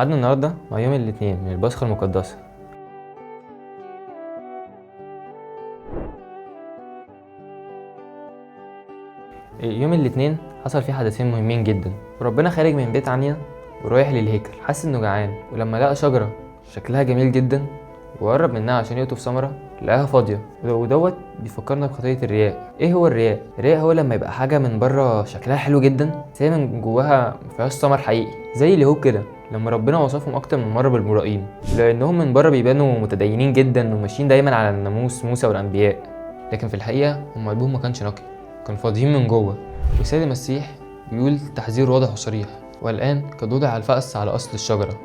قعدنا النهارده مع يوم الاثنين من البصخة المقدسة. يوم الاثنين حصل فيه حدثين مهمين جدا. وربنا خارج من بيت عنيا ورايح للهيكل، حس انه جعان، ولما لقى شجرة شكلها جميل جدا وقرب منها عشان يقطف ثمرة لقاها فاضية. ودوت بيفكرنا بخطية الرياء. ايه هو الرياء؟ الرياء هو لما يبقى حاجة من بره شكلها حلو جدا بس هي من جواها مفيهاش ثمر حقيقي، زي اليهود كده لما ربنا وصفهم اكتر من مرة بالمرائين، لانهم من بره بيبانوا متدينين جدا وماشيين دايما على الناموس موسى والانبياء، لكن في الحقيقة هم قلبهم ما كانش نقي، كانوا فاضيين من جوه. والسيد المسيح بيقول تحذير واضح وصريح: والآن قد وضع الفأس على أصل الشجرة،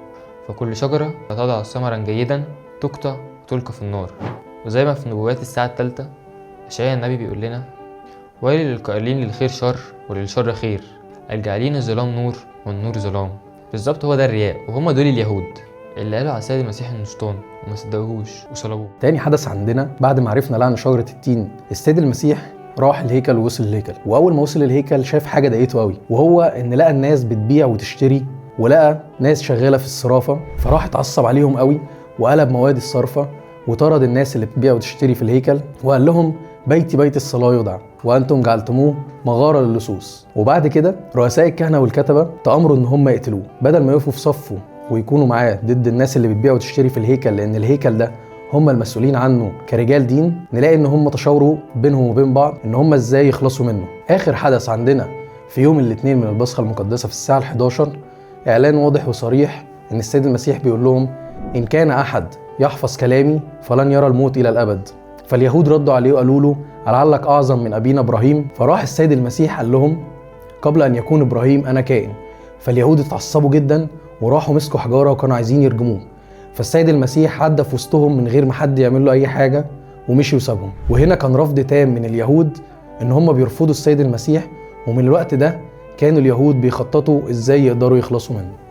فكل شجرة لا تضع ثمرا جيدا تقطع وتلقى في النار. وزي ما في نبوات الساعة 3 أشعياء النبي بيقول لنا: ويل للقائلين للخير شر وللشر خير، الجعلين الظلام نور والنور ظلام. بالظبط هو ده الرياء، وهم دول اليهود اللي قالوا على السيد المسيح انه شيطان وما صدقوهوش وصلبوه. تاني حدث عندنا بعد ما عرفنا لعن شجرة التين، السيد المسيح راح الهيكل ووصل الهيكل، واول ما وصل الهيكل شاف حاجة ضايقته قوي، وهو ان لقى الناس بتبيع وتشتري، ولقى ناس شغالة في الصرافه، فراح اتعصب عليهم قوي وقلب مواد الصرفه وطرد الناس اللي بتبيع وتشتري في الهيكل، وقال لهم: بيتي بيت الصلاة يدعى وانتم جعلتموه مغارة للصوص. وبعد كده رؤساء الكهنة والكتبه تامروا ان هم يقتلوه، بدل ما يقفوا في صفة ويكونوا معاه ضد الناس اللي بتبيع وتشتري في الهيكل، لان الهيكل ده هم المسؤولين عنه كرجال دين. نلاقي ان هم تشاوروا بينهم وبين بعض ان هم ازاي يخلصوا منه. اخر حدث عندنا في يوم الاثنين من البصخه المقدسة في الساعة 11، اعلان واضح وصريح ان السيد المسيح بيقول لهم: ان كان احد يحفظ كلامي فلن يرى الموت الى الابد. فاليهود ردوا عليه وقالوا له: لعلك اعظم من ابينا ابراهيم؟ فراح السيد المسيح قال لهم: قبل ان يكون ابراهيم انا كائن. فاليهود اتعصبوا جدا وراحوا مسكوا حجارة وكانوا عايزين يرجموه، فالسيد المسيح عدى في وسطهم من غير ما حد يعمل له اي حاجة ومشي وسابهم. وهنا كان رفض تام من اليهود ان هم بيرفضوا السيد المسيح، ومن الوقت ده كانوا اليهود بيخططوا ازاي يقدروا يخلصوا منه.